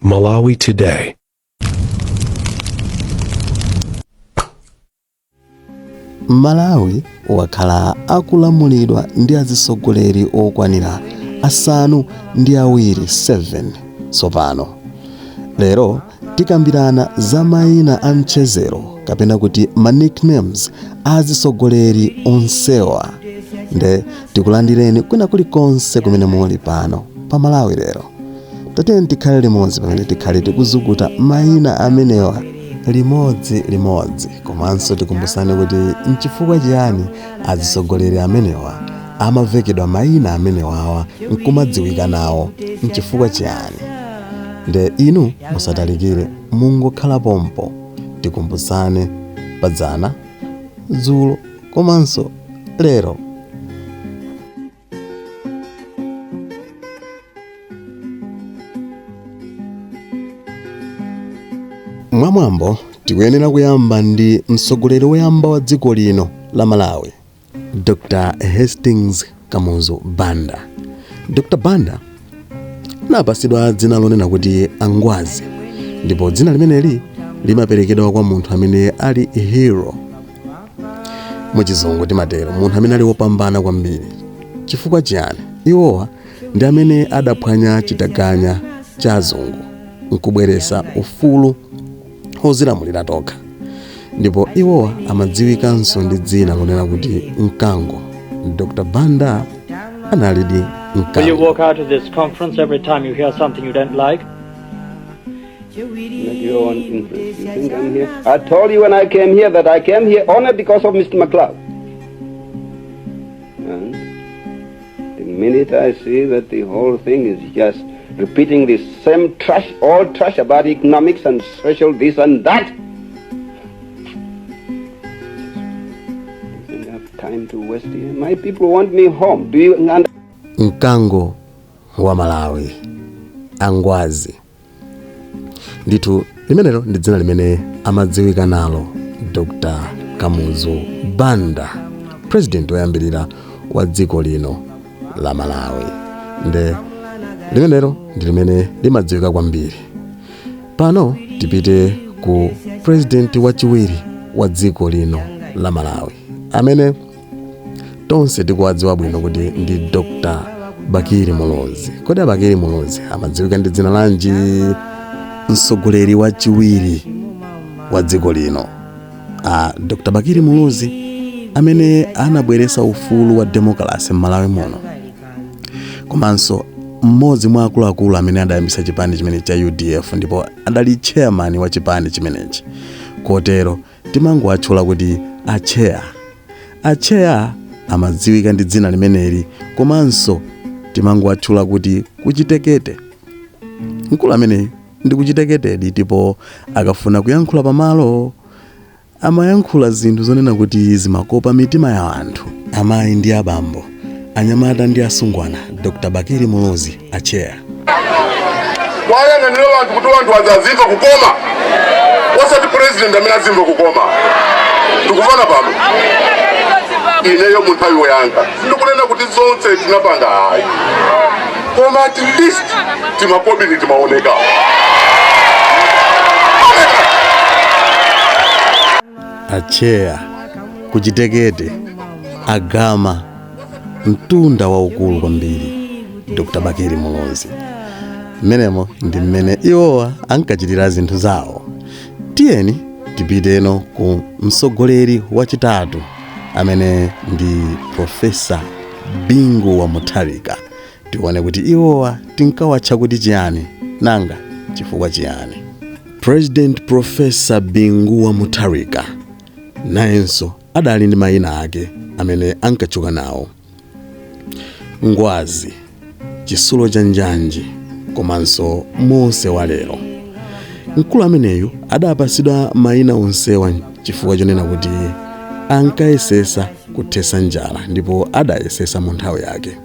Malawi Today. Malawi wakhala akulamulidwa ndi azisogoleri okwanira asanu ndi awiri 7 tsopano. Lero tikambirana za mayina a mchezero kapena kuti ma nicknames a azisogoleri onsewa. Nde tikulandireni kwina kulikonse kumene muli pano pa Malawi lero. Tatiyeni tikhale limodzi pamene tikhale tikuzukuta mayina amenewa limodzi limodzi komanso tikumbusane kuti nchifukwa chiyani azisogoleri amenewa amavekedwa mayina amenewawa nkumadziwika nawo nchifukwa chiyani. Nde inu musatalikire mungokhala pompo tikumbusane padzana, dzulo komanso lero. Mwamwambo tikuyenera kuyamba ndi mtsogoleri woyamba wa dziko lino la Malawi, Dr. Hastings Kamuzu Banda. Dr. Banda anapasidwa dzina lonena kuti Angwazi, ndipo dzina limeneli limaperekedwa kwa munthu amene ali hero muchizungu timatero, munthu amene ali wopambana kwambiri. Chifukwa chiyani? Iwowa ndi amene adaphwanya chitaganya cha azungu nkubweresa ufulu ozilamulira tokha, ndipo iwowa amadziwikanso ndi dzina lonena kuti Mkango. Dr. Banda analidi Will you mkango. walk out of this conference every time you hear something you don't like? Not your own interest. You think I'm here? I told you when I came here that I came here only because of Mr. McLeod. And the minute I see that the whole thing is just repeating the same trash, all trash about economics and social this and that, you think I have time to waste here? My people want me home. Do you understand? Mkango wa Malawi, Angwazi. Ndithu limenelo ndi dzina limene amadziwika nalo Dr. Kamuzu Banda, president woyambirira wa dziko lino la Malawi. Nde limenelo ndi limene limadziwika kwambiri. Pano tipite ku president wachiwiri wa dziko lino la Malawi amene tonse tikuwadziwa bwino kuti ndi Dr. Bakili Muluzi. Kodi Abakili Muluzi amadziwika ndi dzina lanji? Mtsogoleri wachiwiri wa dziko lino a Dr. Bakili Muluzi amene anabweresa ufulu wa demokrasi m'Malawi muno, komanso mmodzi mwa akuluakulu amene adayambisa chipani chimene cha UDF ndipo adali chairman wa chipani chimenechi, kotero timangowatchula kuti acheya. Acheya amadziwika ndi dzina limeneli komanso timangowatchula kuti kuchitekete. Mkulu ameneyu ndi kuchiteketedi, ndipo akafuna kuyankhula pamalo amayankhula zinthu zonena kuti zimakopa mitima ya anthu, amayi ndi abambo, anyamata ndi asungwana. Dr. Bakili Muluzi, acheya. Wayang'anira wanthu kuti wanthu azazimva kukoma, osati president amene azimva kukoma. Tikufana pano ineyo mu nthawi yanga sindikunena kuti zonse tinapanga ayi, koma at least timakobiri timaoneka. Acheya, kuchitekete, agama mtunda waukulu kwambiri Dr. Bakili Muluzi. Mmenemo ndi mmene iwowa ankachitira zinthu zawo. Tiyeni tipiteno ku mtsogoleri wachitatu amene ndi Profesa Bingu wa Mutharika, tione kuti iwowa tinkawatcha kuti chiyani, nanga chifukwa chiyani. President Profesa Bingu wa Mutharika nayenso adali ndi mayina ake amene ankatchuka nawo: Ngwazi, Chisulo cha Njanji komanso Mose wa lero. Mkulu ameneyu adapasidwa mayina onsewa chifukwa chonena kuti ankayesesa kuthesa njala ndipo adayesesa mu nthawi yake,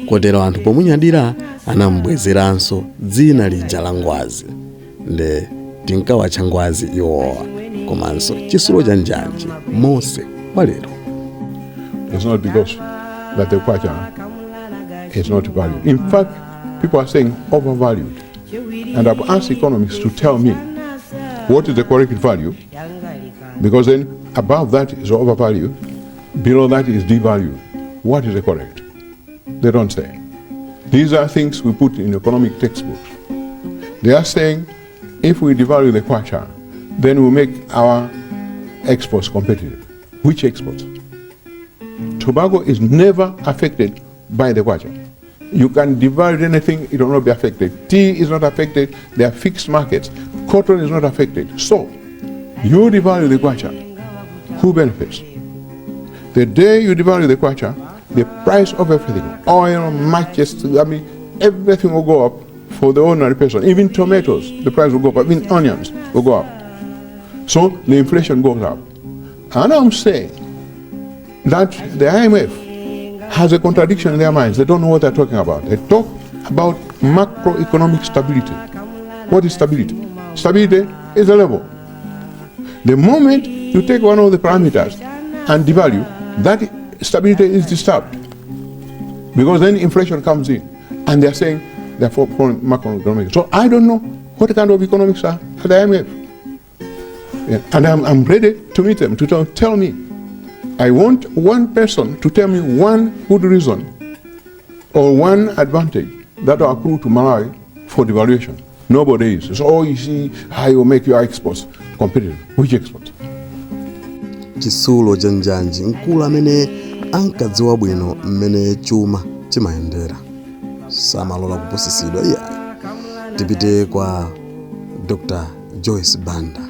kotero anthu pomunyadira anamubwezeranso dzina lija la Ngwazi. Nde tinkawatcha Ngwazi iwowa komanso Chisulo cha Njanji, Mose wa lero. It's not because that the kwacha is not valued. In fact, people are saying overvalued. And I've asked economists to tell me what is the correct value, because then above that is overvalued, below that is devalued. What is the correct? They don't say. These are things we put in economic textbooks. They are saying if we devalue the kwacha, then we make our exports competitive. Which exports? Tobacco is never affected by the kwacha. You can devalue anything, it will not be affected. Tea is not affected, they are fixed markets. Cotton is not affected. So, you devalue the kwacha, who benefits? The day you devalue the kwacha, the price of everything, oil, matches, I mean, everything will go up for the ordinary person. Even tomatoes, the price will go up. Even onions will go up. So the inflation goes up. And I'm saying that the IMF has a contradiction in their minds. They don't know what they're talking about. They talk about macroeconomic stability. What is stability? Stability is a level. The moment you take one of the parameters and devalue, that stability is disturbed. Because then inflation comes in. And they're saying they're for macroeconomics. So I don't know what kind of economics are at the IMF. Yeah. And I'm ready to meet them to tell me. I want one person to tell me one good reason or one advantage that will accrue to Malawi for devaluation. Nobody is. So, oh, you see, how you make your exports competitive. Which exports? Chitsulo cha njanji, mkulu amene ankadziwa bwino mmene chuma chimayendera, samalola kupusitsidwa iyayi. Tipite kwa Dr Joyce Banda.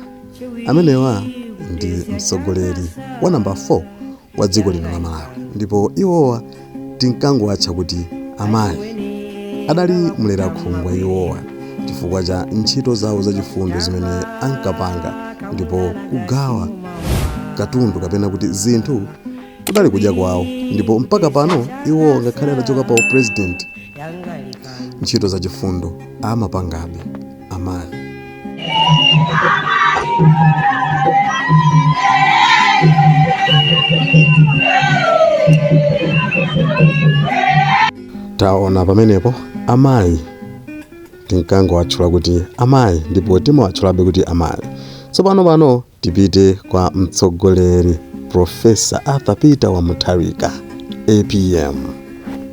Amenewa ndi mtsogoleri wa namba 4 wa dziko lino la Malawi, ndipo iwowa tinkangowatcha kuti amayi. Adali mlera khungwa iwowa chifukwa cha ntchito zawo zachifundo zimene ankapanga, ndipo kugawa katundu kapena kuti zinthu kudali kudya kwawo. Ndipo mpaka pano iwowa, ngakhale adachoka pa upresident, ntchito zachifundo amapangabe amayi. Taona pamenepo amayi, tinkangowatchula kuti amayi ndipo timawatchulabe kuti amayi. Tsopano pano tipite kwa mtsogoleri Profesa Arthur Peter wa Mutharika, APM.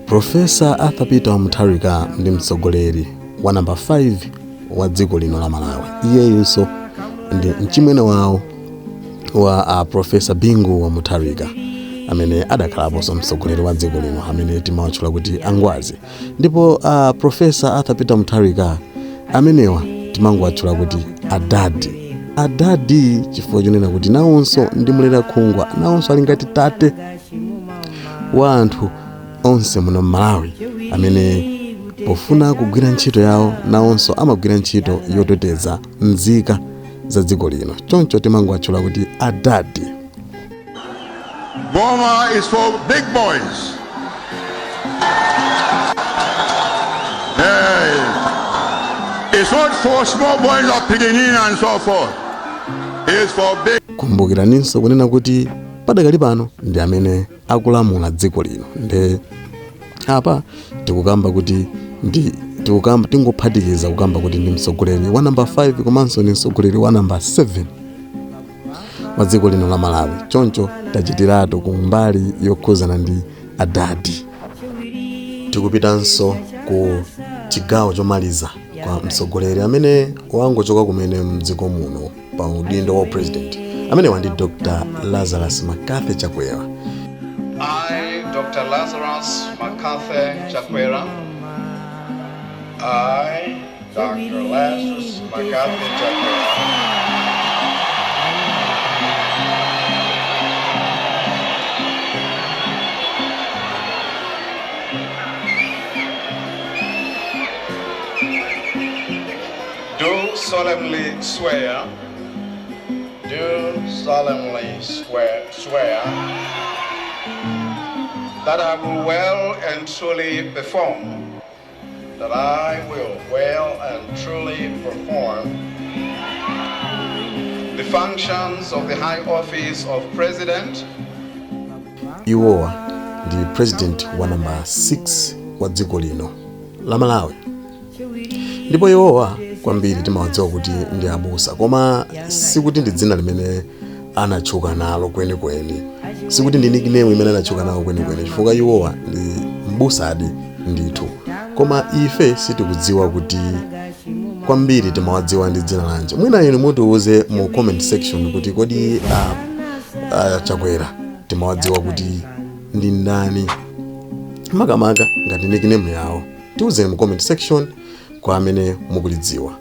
Profesa Arthur Peter wa Mutharika ndi mtsogoleri wa namba 5 wa dziko lino la Malawi. Iyeyunso ndi mchimwene wawo wa Profesa Bingu wa Mutharika, amene adakhalaponso mtsogoleri wa dziko lino, amene timawatchula kuti Angwazi. Ndipo Profesa Arthur Peter Mutharika amenewa timangowatchula kuti adadi, adadi, chifukwa chonena kuti nawonso ndi mlera khungwa, nawonso ali ngati tate wa anthu onse muno m'Malawi, amene pofuna kugwira ntchito yawo nawonso amagwira ntchito yoteteza nzika za dziko lino. Choncho timangowatchula kuti adadi. Boma is for big boys. Hey. It's not for small boys or picking and so forth. It's for big Kumbukiraninso kunena kuti padakali pano ndi amene akulamula dziko lino. Nde apa tikukamba kuti ndi tikukamba, tingophatikiza kukamba kuti ndi mtsogoleri wa namba 5 komanso ndi mtsogoleri wa namba 7 wa dziko lino la Malawi. Choncho tachitiratu kumbali yokhuzana ndi adadi. Tikupitanso ku chigawo chomaliza kwa mtsogoleri amene wangochoka kumene mdziko muno pa udindo wa president. Amenewa ndi Dr Lazarus McCarthy Chakwera. I, Dr. Lazarus McCarthy Chakwera, I, Dr. Lazarus McCarthy Chakwera, do solemnly swear, do solemnly swear that I will well and truly perform, that I will well and truly perform the functions of the high office of President Iwowa ndi president wa namba 6 wa dziko lino la Malawi. Ndipo iwowa kwambiri timawadziwa kuti ndi abusa, koma sikuti ndi dzina limene anatchuka nalo kwenikweni, sikuti ndi nickname imene anatchuka nayo kwenikweni, chifukwa iwowa ndi mbusadi ndithu. Koma ife sitikudziwa kuti kwambiri timawadziwa ndi dzina lanji. Mwina inu mutiuze mu comment section kuti kodi Chakwera timawadziwa kuti ndi ndani makamaka ngati nickname yawo. Tiuzeni mu comment section kwa amene mukulidziwa.